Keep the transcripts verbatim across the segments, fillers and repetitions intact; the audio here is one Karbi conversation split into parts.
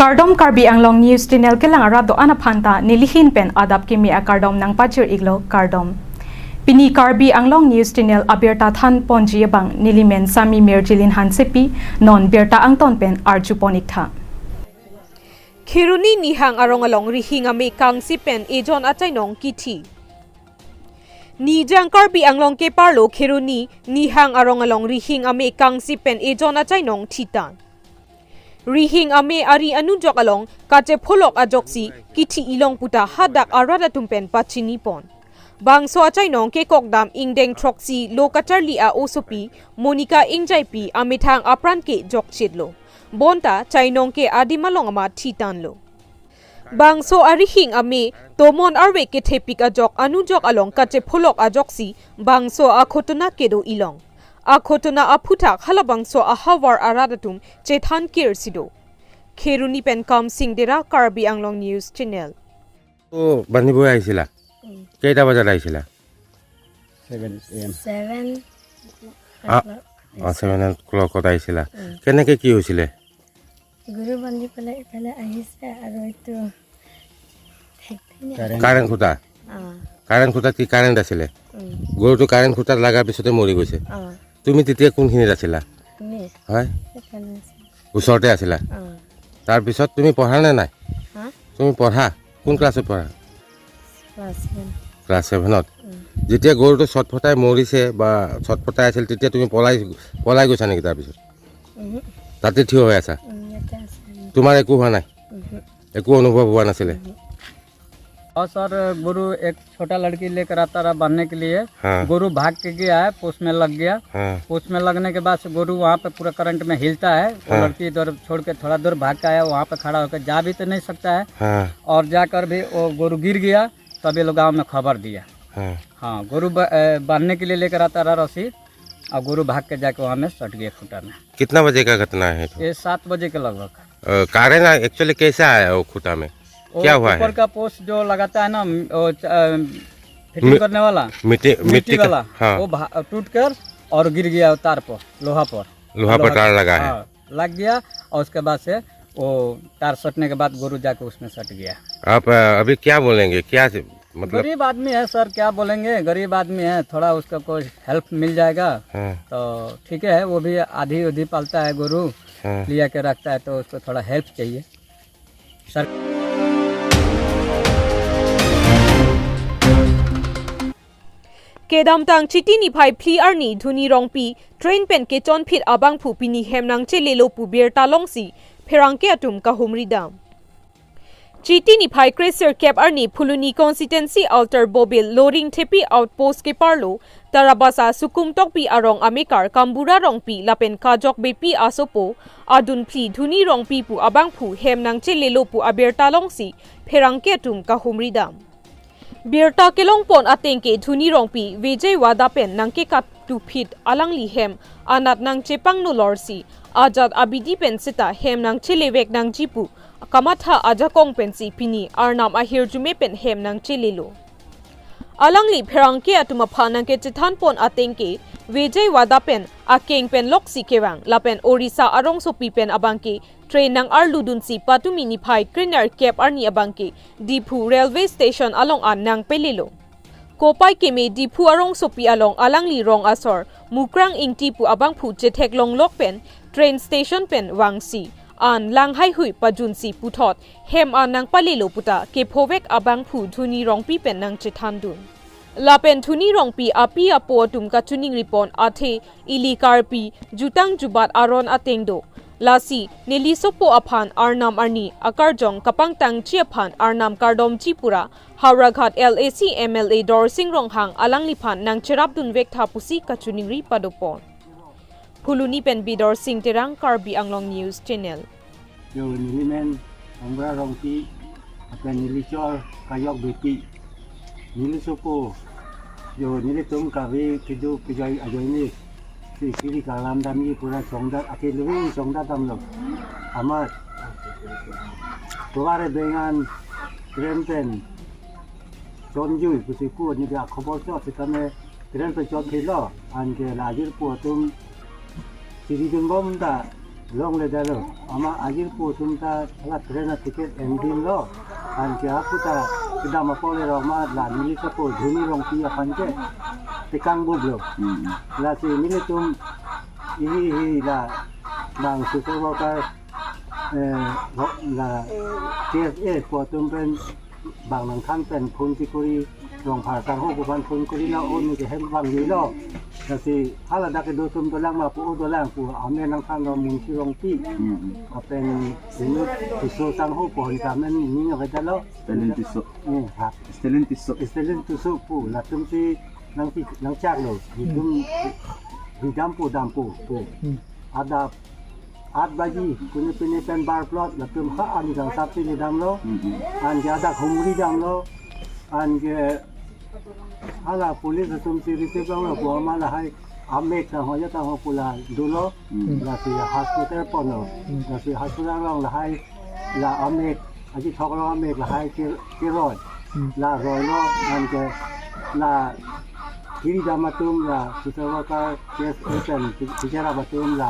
Kardom, Karbi Anglong News Channel kelang arat do-an aphan ta nelihin pen adap kimi akardom nangpajir-iklo, kardom. Pini Karbi Anglong News Channel abirta thanponji abang nelimen Sami Mirjilin Hansepi, non birta angton pen arjupon-iktha. Kheroni Nihang arong along rihing ame kangsi pen ejon achainong kithi. Nijang Karbi Anglong keparlo Kheroni Nihang arong along rihing ame kangsi pen ejon achainong thitan. Rihing ame ari anujok along kachepholok ajoksi kithi-ilong puta hadak arat atum pen pachinipon. Bangso achainong kekokdam ingdeng throksi lo kacharli a-osopi Monica Ingjaipi amethang apran ke jokchitlo. Bonta chainong ke adim along amat thitanlo. Bangso arihing ame tomon arve kethepik ajok anujok along kachepholok ajoksi bangso akhotona kedo-ilong. Akhotona aphuthak halabangso ahavar arat atum chethan kirsi do. Kheroni pen Kamsing Dera, Karbi Anglong News Channel. তো বান্ধিবই আহিছিলা? উম। কেইটা বজাত আহিছিলা? Seven A M. Seven আ-, o'clock. অ, seven ক্লকত আহিছিলা। উম। কেনেকে কি হৈছিলে? গৰু বান্ধি পেলাই ইফালে আহিছে আৰু এইটো ঠেক নাই। কাৰেণ্ট। কাৰেণ্ট খুঁটা? অ। কাৰেণ্ট খুঁটাত কি কাৰেণ্ট আছিলে? উম। গৰুটো কাৰেণ্ট খুঁটাত লগাৰ পিছতে মৰি গৈছে। অ। তুমি তেতিয়া কোনখিনিত আছিলা? আমি হয়? এইফালে আছিলো। ওচৰতে আছিলা? অ। তাৰপিছত তুমি পঢ়া নে নাই? হা? তুমি পঢ়া? কোন ক্লাছত পঢ়া? Class seven. ক্লাছ ছেভেনত? উম। যেতিয়া গৰুটো চটফটাই মৰিছে বা চটফটাই আছিল, তেতিয়া তুমি পলাই, পলাই গৈছা নেকি তাৰপিছত? উহু। তাতে থিয় হৈ আছা? উম, ইয়াতে আছো। তোমাৰ একো হোৱা নাই? উহু। একো অনুভৱ হোৱা নাছিলে? উহু। और सर, गोरू एक छोटा लड़की लेकर आता रहा बांधने के लिए। हाँ। गोरू भाग के गया है, पोस्ट में लग गया। हाँ। पोस्ट में लगने के बाद से गोरू वहाँ पे पूरा करंट में हिलता है। वो हाँ। लड़की इधर छोड़ के थोड़ा दूर भाग के आया, वहाँ पे खड़ा होकर जा भी तो नहीं सकता है। हाँ। और जाकर भी वो गोरू गिर गया, तभी लोग गाँव में खबर दिया। हाँ। हाँ, गोरू ब-, ए, बांधने के लिए लेकर आता रहा रस्सी, और गोरू भाग के जाके वहाँ में सट गया खूंटा में। कितना बजे का घटना है तो? ये सात बजे के लगभग। अ, कारण एक्चुअली कैसे आया वो खूंटा में? वो क्या हुआ ऊपर है? का पोस्ट जो लगाता है ना, वो च-, अ, फिटिंग मि-, करने वाला, मिट्टी, मिट्टी मिट्टी का, वाला, हाँ। वो भा-, टूट कर और गिर गया तार पर, लोहा पर। लोहा पर लोहा तार का, लगा है। हाँ, लग गया और उसके बाद से वो तार सटने के बाद गोरू जाके उसमें सट गया। आप, अ, अभी क्या बोलेंगे? क्या से, मतलब गरीब आदमी है सर, क्या बोलेंगे, गरीब आदमी है, थोड़ा उसका कोई हेल्प मिल जाएगा हाँ। तो ठीक है, वो भी आधी उधी पालता है गोरू, हाँ। लिया के रखता है, तो उसको थोड़ा हेल्प चाहिए sir. Kedamtang Chiti niphai phli arni Dhoni Rongpi train pen kechonphit abangphu pini hem nangchelelo pu birta longsi pherangke atum kahumri dam. Chiti niphai kresirkep arni Phuloni constituency Altar Bobil Loringthepi outpost keparlo Tarabasa Sukum Tokbi arong amekar Kambura Rongpi lapen Kajok Beypi asopo adun phli Dhoni Rongpi pu abangphu hem nangchelelo pu abirta longsi pherangke atum kahumri dam. Birta kelongpon ateng ke Dhoni Rongpi Vijay Wada pen nangkekattuphit alangli hem anat nangchepangno lorsi ajat abidi pen seta hem nangchelevek nangji pu kamatha ajakong pensi pini Arnam ahirjume pen hem nangchelelo. Alangli pherangke atum aphan nangkechethanpon ateng ke Vijay Wada pen akeng pen loksi kevang lapen Orissa arongsopi pen abangke train nang-arludunsi patumi niphai krenerkep arni abangke Diphu railway station along an nangpelelo. Kopai keme Diphu arongsopi along alangli rong asor Mukrang Ingti pu abangphu chetheklonglok pen train station pen vangsi an langhaihui pajunsi puthot hem an nangpalelo puta kephovek abangphu Dhoni Rongpi pen nangchethandun. Lapen Dhoni Rongpi api apo atum kachiningripon athe ili Karbi jutang jubat aron ateng do. Lasi neli sopo aphan Arnam arni akarjong kapangtangji aphan Arnam kardomji pura Howraghat L A C M L A Dorsing Ronghang alangliphan nangcherapdunvektha pusi kachiningri padopon. Phuloni pen Bidorsing Terang, Karbi Anglong News Channel. Jo nelimen Kambura Rongpi, lapen nelichor Kajok Beypi. Neli sopo, jo nelitum kave kedo kejai ajoine, si kiri kalam damji pura chongdat, ake leving chongdat damlo. Amat, kevare bengan, krem pen, chonjui pusi ku neli akhobor chot sitame train pen chotphitlo, anke la ajirpo atum chiridunbom ta longledetlo. Amat ajirpo atum ta la train a-ticket endinlo. Anke ako ta kedam apor le rong ma la neli kapo Dhoni Rongpi aphan ke tekang bublo. Hmm. Lasi nelitum ihi ihi la bang social worker, eh, ro-, la K S A pu atum pen bang nangthan pen phone chikori, Rongphar sangho pu aphan phone kori la, o neke hem vangjuilo. Lasi haladak kedo atum dolang ma pu, o dolang pu, amen nangthanlo Munshi Rongpi. Hmm. Lapen inut Tisso sangho pu, hon ta amen ning avedetlo. Stalin Tisso. Eh, ha. Stalin Tisso. Stalin Tisso pu, latum si nangpi, nangchaklo. Itum ridampo dampo pu. Hmm. Adap aat baji, pune pune pen bar plot, latum ha ani kangsap si ridamlo. Hmm, hmm. Anke adak humri damlo. Anke hala police atum si receive damlo, pu amat lahai amek tangho ya tangho pu la dolo. Hmm. Lasi hospital ponlo. Hmm. Lasi hospital along lahai la amek, aji thok along amek lahai ke, keroi. Hmm. La roilo, anke la kiri dam atum la social worker, K S A pen, ti-, teacher atum la,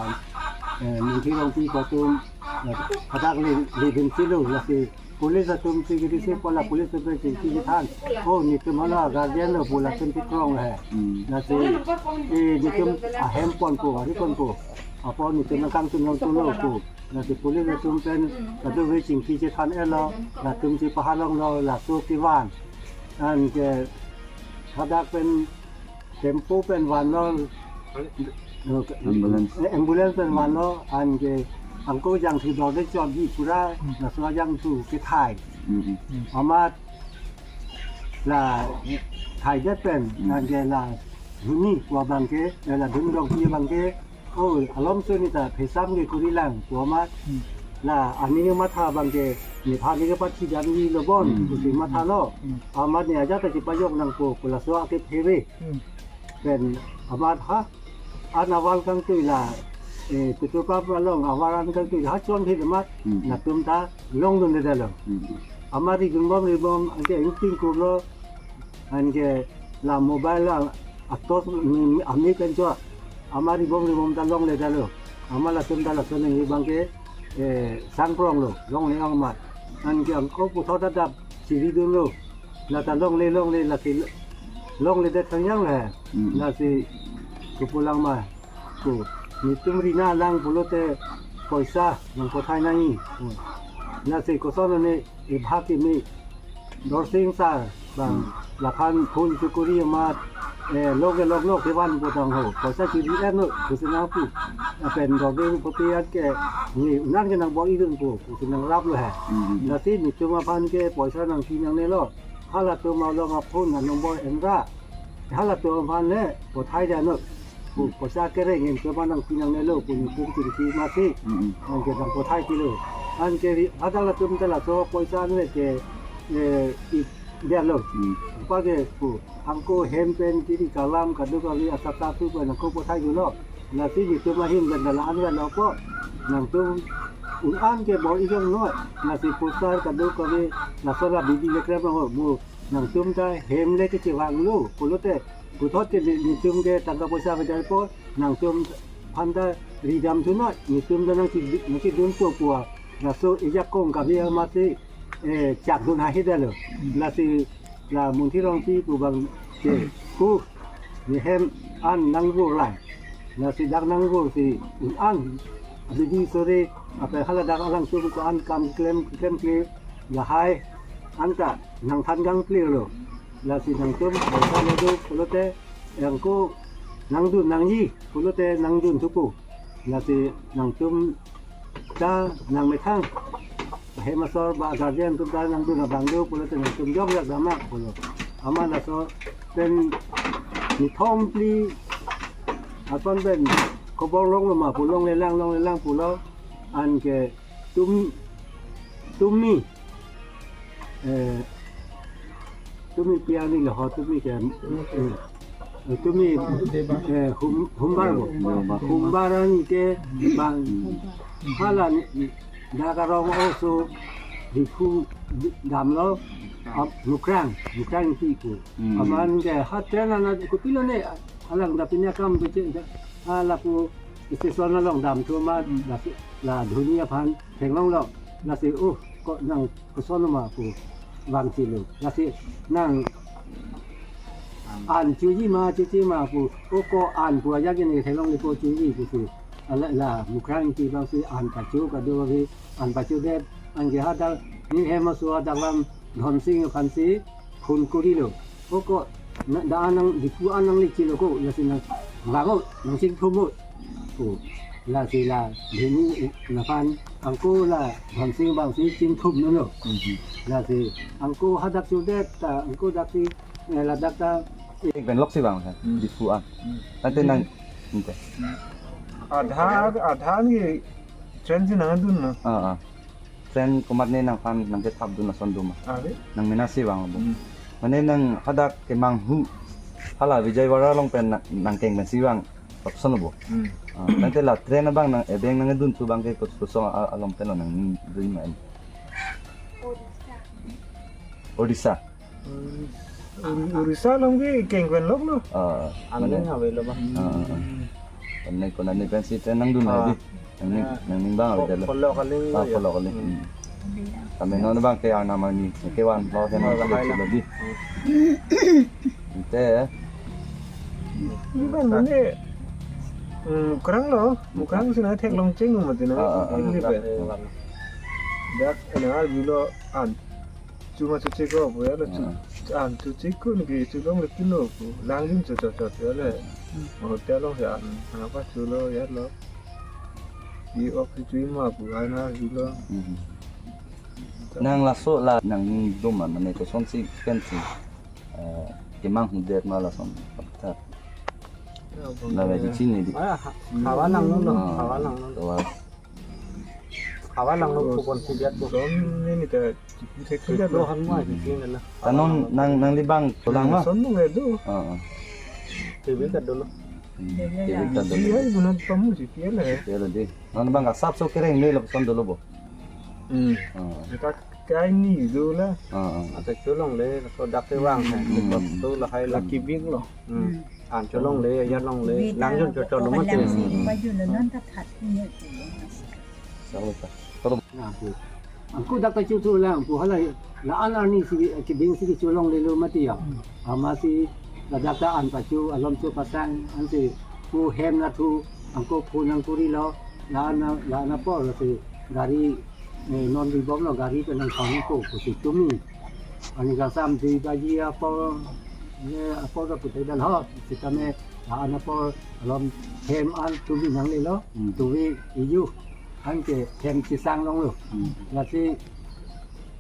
eh, Munshi Rongpi pu atum, eh, hadak le, le bin silo, lasi police atum si kiri si pu la police atum si kiri than. O, netum hala guardian lo pu latum si krong he. Hmm. Lasi, eh, netum ahem ponpo, ari ponpo. Apot netum nangkangtun longthulo pu. Lasi police atum pen kadokave chingki chethan-etlo, latum si pahalonglo, laso kevan. Anke hadak pen tempo pen vanlo, ambulance. Eh, ambulance pen vanlo, anke angko jangthu dorde chotji pura, laso ajangthu kethai. Mm-mm. Amat la thaidet pen, mm, anke la Dhoni pu abang ke, eh, la Dhoni Rongpi abang ke, o, alomso neta phesam kekori lang pu amat, hmm, la aning matha abang ke, nephan ne kepathi damji lo bon, hmm, pusi mathalo. Hmm. Amat ne ajat ta chepajok nangpo, pu laso ake phere. Hmm. Pen amat ha, an aval kangtui la, eh, petrol pump along aval an kangtui ha chonphit amat, hmm, latum ta longdunledetlo. Hmm. Amat ridunbom ridunbom, anke ingting kurlo, anke la mobile la atos, mm, ami pen cho. Amat ribom ribom ta longledetlo. Amat latum ta lason nangji abang ke, eh, sangpronglo, longle amat. Anke angko puthot adap chiridunlo. La ta longle longle lake longledet thangjang le. Mm. Lasi kepu lang ma. Ko, netum rina lang pulote poisa nangpathai nangji. Mm. Lasi koson ne, e bhak imi Dorsing sar bang, hmm, laphan phone chikori amat, eh, loge lok lok kevan potang ho. Poisa chiri-etlo, pusi nangpu. Lapen dorde poti anke, ne un-an ke nangbor-idunpo, pusi nangraplo he. Hmm. Lasi netum aphan ke poisa nangpi nangnelo. Halatum along aphone nangbor-enra. Halatum aphan le pathai damlo. Pu, poisa kereng in kevan nangpi nangnelo, pu netum chingki masi. Mm-mm. Anke nangpathai pilo. Anke ri, hadak latum ta laso poisa anle ke, eh, i, detlo. Mm. Apa ke pu, angko hem pen kiri kalam kadokave asap satu pen angko pathai dunlo. Lasi netum ahin pen dala an vet lo ko. Nangtum un-an ke bor-idunlo. Lasi poisa kadokave laso la bidi le krem lo. Mu nangtum ta hem le kechevanglo. Pulote, puthot ke ne-, netum ke tangka poisa avedet apot, nangtum aphan ta ridamthu noi, netum ta nangchi-, nangchidunpo pu a. Laso ejakong kave amatsi, eh, chakdun ahedetlo. Lasi la Munshi Rongpi pu abang ke, ku, ne hem an nangvur lang. Lasi dak nangvur si un-an, bidi sore, ape haladak alangtum ko-an kam klem, klemkle, lahai, anta nangthan kangklelo. Lasi nangtum, bangsa ledu, pulote, angko nangdun nangji, pulote nangdunthupo. Lasi nangtum ta nangmethang. Hem asor ba guardian atum ta nangdun abang do, pulote nangtum jok jak dam ma, pulo. Amat laso pen nithom phli, aphan pen khobor longlo ma pu, longlelang, longlelang pulo. Anke tum, tumi, eh, tumi piani lo ho, tumi ke, eh, tumi, eh, hum-, humbar bo. Humbar. Humbar anke bang hala ne, ne, dak arong oso diphu damlo, ap, nukrang, nukrang ingti pu. Hmm. Amat ke ha train ana kopilo ne, alang da pini akam beche, ha lapu Station along damthu ma, lasi la dhoni aphan theklonglo. Lasi, oh, ko nang koson ma pu vangchelo. Lasi nang an choji ma, choji ma pu, oh, ko an pu ajak ini theklongle ko choji pusi. Ala la Mukrang Ingti abangsi an pacho kado ave, an pachodet, anke hadak, ne hem aso hadak lam Dhonsing aphansi phone korilo. Oko, na, da an nang, Diphu an nanglechelo ko, lasi nang vang-o, nang chingthum-o. Ko, lasi la, dhoni, eh, aphan, angko la, Dhonsing abangsi chingthumdunlo. Mhm. Lasi, angko hadak chodet ta, angko daksi, eh, ladak ta, eh, Pen lok si vang, ha? Hmm. Diphu an. Hmm. Tangte nang, ente. Adha, adha ni train si nangdunlo. Ah, ah. Train komatne nangphan nangkethapdun ason do ma? Ave. Nang mena si vanglo bo. Hmm. Mane nang hadak kemanghu hala Vijayawada along pen nang, nangkeng pensi vang lapuson lo bo. Hmm. Ah, tangte la train abang nang ebeng nangdunthu abangke kos-, kosong a-, along penlo nangning dui ma en? Odisha. Uri-, Uri-, Urisa along ke keng pen loklo. Ah, Angling mane. Avelo ba. Ah, ah, ah. Konat konat ni pensi train nangdun Ah. Ave. Nangning, ah, nangning abang ave. Pho-, dalo. Pholok aling ah, lo ya. Pholok aling. Hmm. Hmm. Kami non abangke arnam arni kevan lo, oh, kena lahai lo di. Hmm. Ente. Ini kan mane, hmm, Mukrang lo, Mukrang si nangtheklong cheng mati na. Ah, ah, ah. Ini pe. Dak ena arjulo an. Chuma chucheko pu ya lo chu. Ah. An chucheko niki chulongle pulo pu. Langjun cho cho cho cho le. Hmm. Hotel along ya an. Apa chulo ya lo. Di ok si chui ma pu ana chulo. Mhm. Nang laso la nangning do ma, mane kosonsi pensi, eh, kemanghudet ma lason. Tha. Ya, la bang ya. Chini di. Ah, ha-, hawa nanglo, ah, hawa nanglo. Hawa. Hawa nanglo, oh, pukon si biat bo. Son ni ni ta, chikun thek si biat lo. Lo han ma, chikun na. Ta non nang, nangli abang, pulang ma. Son nung edu. Ah, ah. Tebik ta dolo. Hmm, tebik ta dolo. Iya, guna pamu si, iya le. Iya le di. Non abang asapso kereng me lapuson dolo bo. Hmm. Ah. Kita kai ni do la. Ah, ah. Ata cholongle, so dak te vang hai. Hmm. To lahai la. Kibing lo. Hmm. An cholongle, ya longle, beta lang jun cho cho lo mati. Lang si, hmm, ba jun lo non ta that ni. Salah ta. Kalau na pu. Angko dak ta chu chu lang pu hala la an arni si kibing si cholongle lo mati ya. Amatsi ladak ta an pacho, alom cho pasang, ansi pu hem nathu, angko phone nangkorilo, la an, la an apor si gari, eh, non ribom lo gari pen nangkangko, pusi tumi. Ani kangsam dui baji apor, eh, apor ta putai dal ho, sitame la an apor alom hem an tumi nanglelo, hmm, tumi iju, anke hem chisang longlo. Hmm. Lasi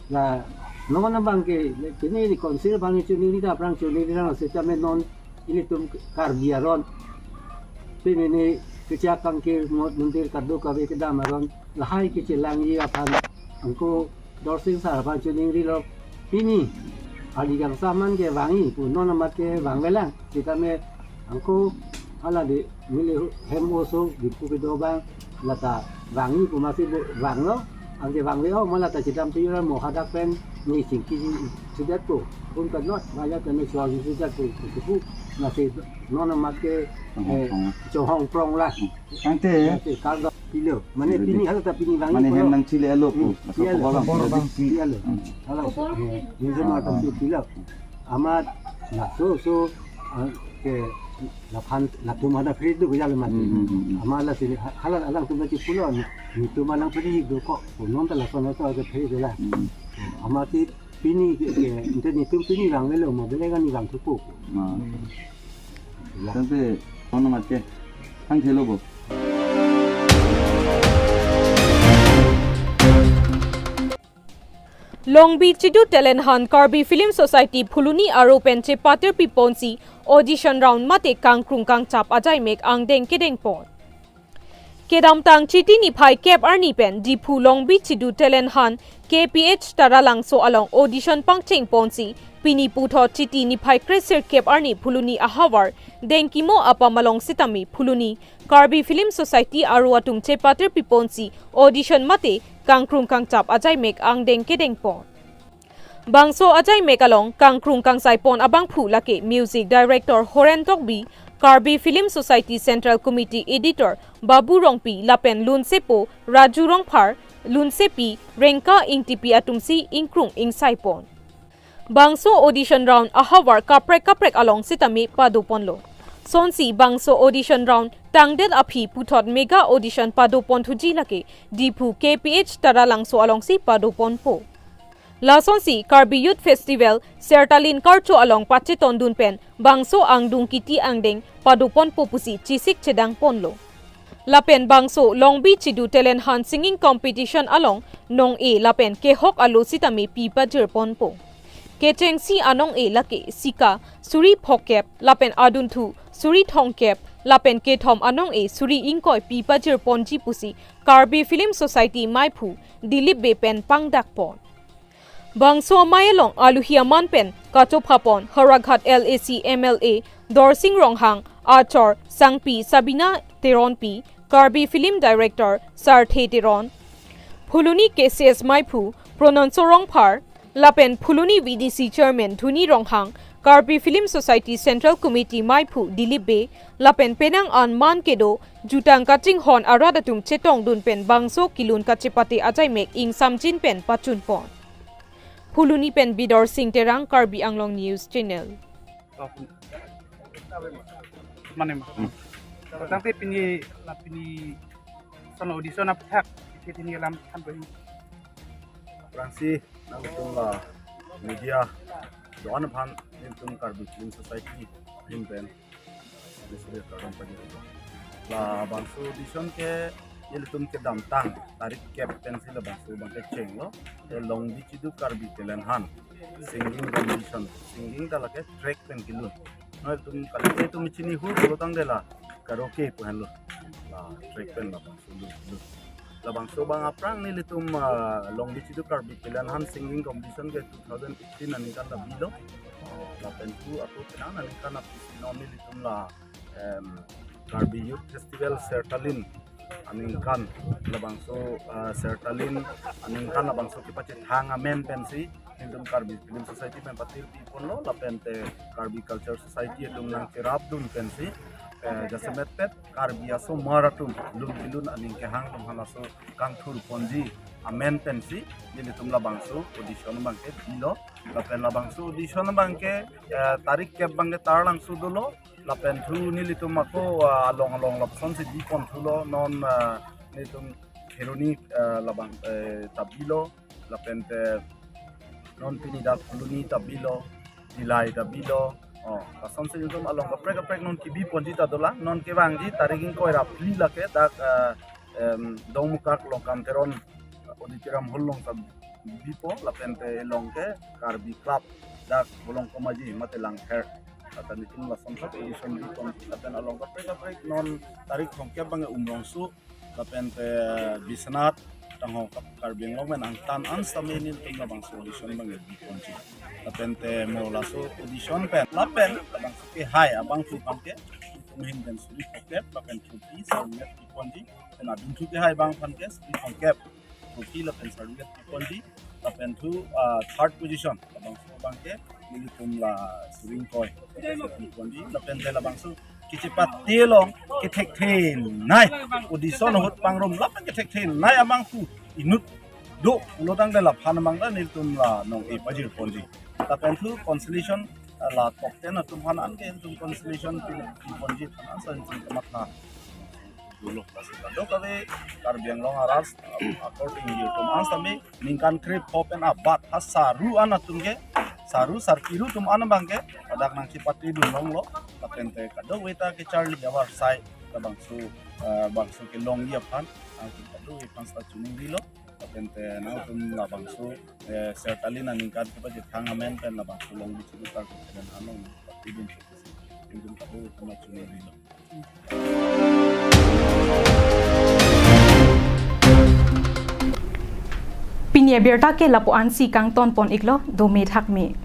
la non abangke, kini di council abang chuningri ta aphrang chuningri lang sitame non ilitum Karbi aron. Pini ni kechak kangkir ngot mundir kadokave kedam aron. Lahai kechelangji aphan angko Dorsing sar aphan chuningrilo. Pini ali kangsam an ke vangji pu non amat ke vangvelang. Sitame angko hala di mili hem oso Diphu kedo abang lata vangji pu amatsi bo vanglo. Anke vangve-o ma lata chedam tu yura mo hadak pen ni chingki chudet pu. Pun kan not, maya pen ni chuang chudet pu, pu, pu, pu. Amatsi non amat ke, eh, chohong prong la. Tangte. Tangte, karga pilo. Mane pini hala ta pini vangji. Mane hem nangchele alo pu. Hmm, maso pilo. Kobor bang. Pilo. Hmm. Hala, eh, ni jema ta pilo. Amat laso so, ah, ke laphan latum ada free tu kejal mati. Hmm, hmm, hmm, hmm. Amat lasi ha-, hala alangtum ta chipulo ni, nitum alang free do ko. Ko non ta lason lason ke free do la. Hmm. Amatsi pini ke, ke, ente nitum pini vangvelo ma bele kan ni vangthupo. Ma. Hmm. Ya. Tangte, kono mate. Thang thelo bo. Longbi Chidu Talent Hunt Karbi Film Society Phuloni aro pen chepatir piponsi audition round mate kangkrung kangchap ajaimek angdeng kedengpon. Kedamtang Chiti niphai kep arni pen Diphu Longbi Chidu Talent Hunt K P H Taralangso along audition pangchengponsi pini puthot Chiti niphai kresirkep arni Phuloni ahavar Dengkimo apam along sitame Phuloni Karbi Film Society aro atum chepatir piponsi audition mate kangkrung kangchap ajaimek angdeng kedengpon. Bangso ajaimek along kangkrung kangchaipon abangphu lake Music Director Horen Tokbi, Karbi Film Society Central Committee Editor Babu Rongpi lapen lunsepo Raju Rongphar, lunsepi Rengka Ingtipi atumsi ingkrung ingsaipon. Bangso audition round ahavar kaprek kaprek along sitame padoponlo. Lasonsi bangso audition round tangdet aphi puthot mega audition padoponthuji lake Diphu K P H Taralangso alongsi padoponpo. Lasonsi Karbi Youth Festival Sertalin Karcho along pachetondun pen bangso angdung kiti angdeng padoponpo pusi chesik chedangponlo. Lapen bangso Longbi Chidu Talent Hunt Singing Competition along nong-e lapen kehok alo sitame pi pajirponpo. Kechengsi anong-e lake sika suri phokep lapen adunthu suri thomkep lapen kethom anong-e suri ingkoi pi pajirponji pusi Karbi Film Society maiphu Dilip Bey pen pangdakpon. Bangso amei along aluhi aman pen kachophapon Howraghat L A C M L A Dorsing Ronghang, achor Sangpi Sabina Teronpi, Karbi Film Director Sarthe Teron, Phuloni K C S maiphu Prononso Rongphar, lapen Phuloni V D C Chairman Dhuni Ronghang, Karbi Film Society Central Committee maiphu Dilip Bey, lapen penang an man kedo jutang kachinghon arat atum chetongdun pen bangso kelun kachepate ajaimek ingsamjin pen pachunpon. Phuloni pen Bidor Singh Terang, Karbi Anglong News Channel. Mane ma. Tangte pini la pini son audition apthak, isi pini lam than bai. Aphrangsi nangtum la media do-an aphan nelitum Karbi Film Society ahin pen neli kardom pajirpo. Labangso audition ke nelitum kedamtang tarik kep pensi labangso abangke chenglo. Te Longbi Chidu Karbi Talent Hunt singing competition, singing ta lake track pen kelun. Nelitum kali tum chini hur pulo tangte la karaoke pu henlo. La track pen labangso lun, lun. Labangso abang aphrang nelitum, ah, Longbi Chidu Karbi Talent Hunt singing competition ke two thousand eighteen aningkan ta bilo. Oh, lapen thu ato penang aningkan aphi si non nelitum la, em, Karbi Youth Festival Sertalin aningkan labangso, ah, Sertalin aningkan labangso kepachethang amen pensi nelitum Karbi Film Society pen patir piponlo, lapen te Karbi Culture Society atum nangcherapdun pensi, eh, jasemet pet Karbi asomar atum lun kelun aning kehang atum aphan laso kangthurponji amen pensi nelitum labangso audition abangke bilo. Lapen labangso audition abangke, eh, tarik kep abangke Taralangso dolo. Lapen thu nelitum ako, ah, along along lapusonsi biponthulo. Non, ah, nelitum Kheroni, ah, labang, eh, ta bilo. Lapen te non pini dak Phuloni ta bilo, Dillai ta bilo. Oh, lasonsi nelitum along kaprek kaprek non kebiponji ta dolang. Non kevangji tarik ingkoi ra phli lake dak, eh, em, Dongmukak Longkam Teron Auditorium Hall along ta bipo, lapen te along ke Karbi Club dak Bolong Komaji mate Langpher. Lapen nelitum lason thak audition bipon, lapen along kaprek kaprek non tarik thomkep abang Umrongso, lapen te Biswanath, tangho kap Karbi Anglong pen angtan an sitame nelitum labangso audition abang biponji. Lapen te mo laso audition pen, lapen labangso kehai abangphu abangke nelitum ahin pen suri phokep lapen trophy, sarmet biponji. Lapen adunthu kehai abang aphan ke suri phokep, trophy lapen sarmet biponji. Lapen thu, ah, third position labangso abangke nelitum la suri ingkoi biponji. Lapen te labangso kachepate along kethekthenei audition ahut pangrum lapen kethekthenei abangphu inut do pulo tangte laphan abang ta nelitum la nong-e pajirponji. Lapen thu consolation, ah, la top ten atum aphan anke nelitum consolation pi, piponji aphan an sa nelitum kamatha dolo. Lasi kadokave Karbi Anglong arat, ah, according to atum an sitame ningkan krepho pen abat ha saru an atum ke, saru sarpiru atum an abangke ladak nangchepatedun longlo. Lapen te kadokave ta kacharli avarsai labangso, ah, bangso kelongji aphan nangtum kadokave aphan ta chiningrilo. Lapen te nangtum labangso, eh, Sertalin aningkan kepachethang amen pen labangso Longbi Chidu Karbi Talent Hunt along patidun. Nangtum kadokave aphan chiningrilo. Pini abirta ke lapu-ansi kangtonpon iklo, dome thakme.